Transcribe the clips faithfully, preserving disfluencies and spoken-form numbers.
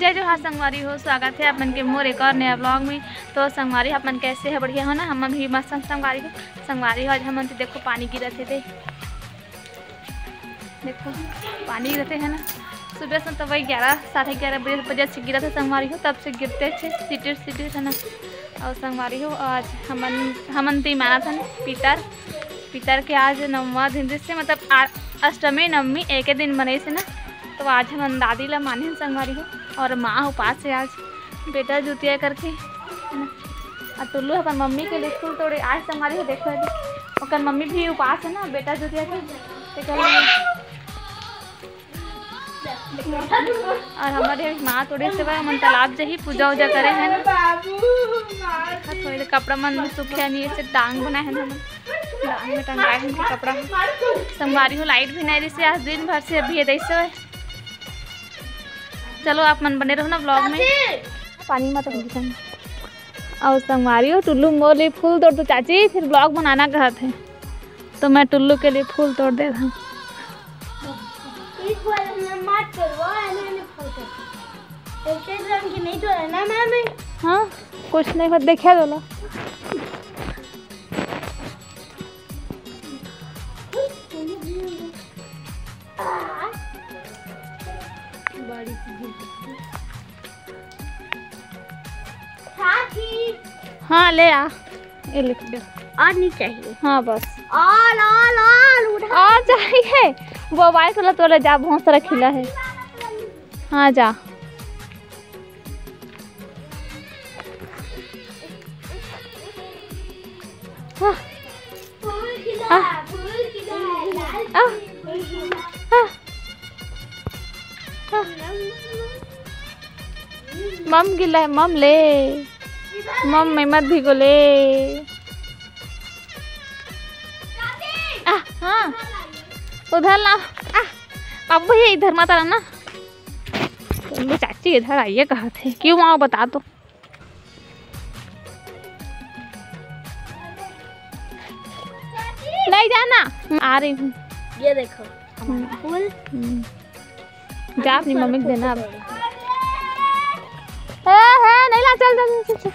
जय जोहार संगवारी हो, स्वागत हे आप मन के मोर एक और नया vlog में। तो संगवारी हो, आप मन कैसे हे? बढ़िया हो ना? हमन भी मस्त हन संगवारी हो। संगवारी हो, आज हमन तो देखो पानी गिरत हे दे, देखो पानी गिरत हे ना। सुबह से तो वही ग्यारह, साढ़े ग्यारह बजे, बजे से गिरत हे संगवारी हो, तब से गिरत हे सिटिर सिटिर हे ना। और संगवारी हो, आज हमन, हमन तो मानत हन पितर, पितर के आज नौवां दिन, जैसे मतलब आ-, अष्टमी नवमी एके दिन बने से ना, तो आज हमन दादी ला माने हन संगवारी हो। और माँ उपास हे आज, बेटा जुतिया करके, है ना? और टुल्लू अपन मम्मी के लिए फूल तोड़े आज संगवारी हो। देखो, ओकर मम्मी भी उपास हे ना, बेटा जुतिया के, तेकर लिए। और हमारे माँ तोड़े से भाई मन तालाब जाही पूजा उजा करे हे ना। देखा, थोड़ी देर कपड़ा मन भी सूखे नहीं, ऐसे डांग बनाए हे ना हमन, डांग में टंगाए हे कपड़ा। संगवारी हो, लाइट भी नहीं रही से आज दिन भर से, अभी ये दैसे। चलो, आप मन बने रहो ना vlog में। पानी मत अभी। और संगवारी हो, टुल्लू मोर लिए फूल तोड़ दो चाची, फिर vlog बनाना कहत हे, तो मैं टुल्लू के लिए फूल तोड़ दे रहा हूँ। इस बार हमने मत करवा, ऐसे रंग की नहीं तो है ना मैम? हाँ, कुछ नहीं होत, देखिए बोला। हाँ, ले आ, ये लिख दे। और नहीं चाहिए। हाँ, बस। All, all, all, उठा। और चाहिए? वो white वाला तोड़ ले जा, बहुत सारा खिला है। हाँ, जा। हाँ। फूल खिला, हाँ। फूल खिला, लाल हाँ। फूल खिला। हाँ। हाँ। मम गिला है, मम ले। मम में मत भिगो ले। आ, हाँ। उधर ला। आ, अब भैया इधर मत आना ना। चलो चाची इधर आइए, कहा थे। क्यों आओ बता तो। नहीं जाना, आ रही हूँ। ये देखो, हम्म। फूल। हम्म। जा अपनी मम्मी को देना अब। ए, हे, नहीं ला, चल, चल, चल, चल।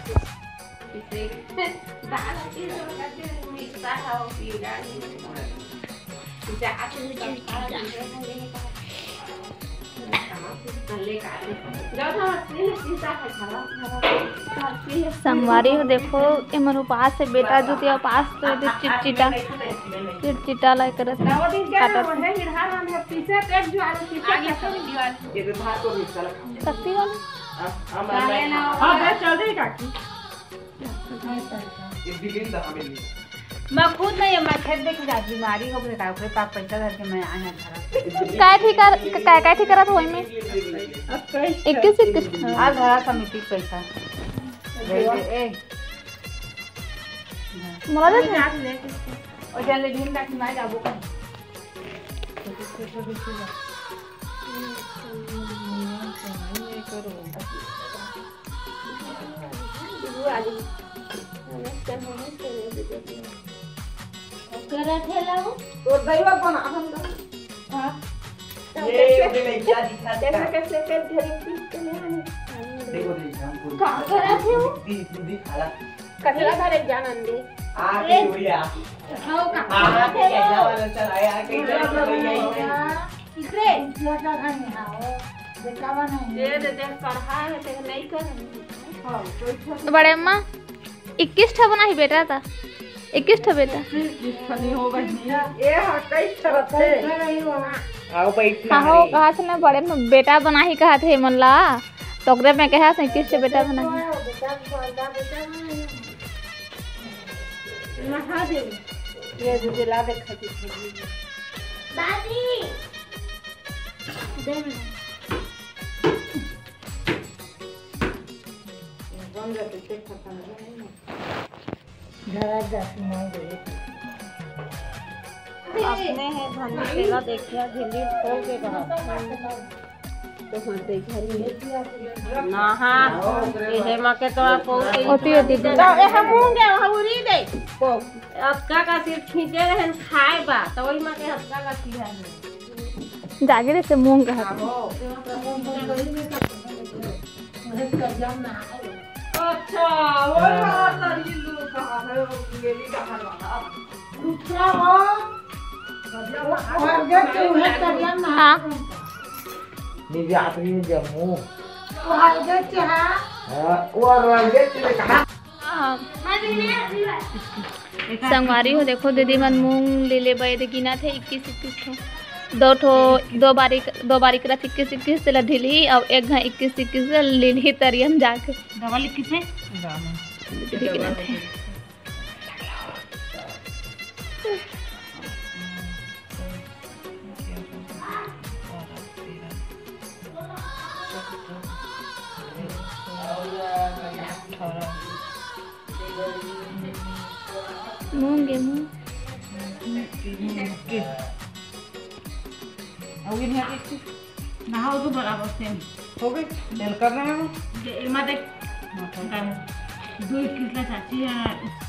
संगवारी हो, देखो, एमन उपास हे, बेटा जुतिया उपास, तो ये चिटचिटा, चिटचिटा ला करत हे, काटत हे। शक्ति वाली। हाँ, बस चल रही काकी। मैं खुद नहीं, मैं खेत देखे जात, बीमारी हो गई, का ओकरे पास पैसा धर के मैं आया घर। काय ठीक कर, काय, काय ठीक करत होई में? इक्कीस, इक्कीस। आ घर समिति के पैसा। ए, ए। मोला दे। ओ चल ले, दिन तक मैं जाबो कर। करत हे ला वो। तोर दइवा बना हम तो। हाँ। ये कैसे, ये लइका दिखा कैसे, कैसे कर घर की चले आने। देखो, देखो, हमको का करत हे वो? दी, दी, दी, खाला। कचरा भरे जान दे। आ, ए। के हुई आ। हाँ, का आ, करत हे कैसा वो? वाला चलाया, कैसा वाला चलाया? इतने। इतना का घर में, हाँ, वो बेचारा नहीं। ये दे, देख, पढ़ा है, ते नहीं कर। हाँ, तो इतना तो बड़े अम्मा, इक्कीस ठो बनाही बेटा ता, इक्कीस ठो बेटा। इक्कीस ठो नहीं हो बहिनी। ये हाँ, कई ठो रथे। आओ, बैठ ना हाँ, हो, रे। कहा से ना बड़े में बेटा बनाही कहा थे मन ला, तो ओकरे में कहा से इक्कीस ठो बेटा बनाही। महादेव। ये दे, ला दे, खा के, खा के। दादी। दे ना। बन जाते, चेक खत्म हो गया। अपने हे धनी, तेला देखिया, झिल्ली खोल के कहा। तो हाँ, देख, घर में। ना, हाँ, ये हे माँ के तो आप बहुत ही होती है दीदी। तो ये हम होंगे, हम उड़ी दे। को अतका का सिर खींचे रहन खाए बा, तो वही माँ के अतका का सिर है। जागे रे से मूंग का हाथ। आहो। अच्छा, वो वाला तरी लू कहाँ है, वो गेली बाहर वाला। दूसरा वो, वो अलगे से उहे तरिया ना। हाँ। निजात भी जम्मू। वो अलगे से है। हाँ, वो अलगे से कहाँ? हाँ। संगवारी हो, देखो दीदी मन मूंग ले ले बै दे गिनत हे, इक्कीस इक्कीस ठो, दो ठो, दो बारी, दो बारी करत इक्कीस इक्कीस तेला ढीलही, अउ एक घा इक्कीस इक्कीस तेला लीलही तरियन जाके। डबल इक्कीस हे। दीदी गिनत हे। मूंग गे मूंग। अउ इन्हें देख, नहाओ तो बराबर से। हो गई, तेल कर रहे हो। ये एमा देख, दो इक्कीस ला चाची है।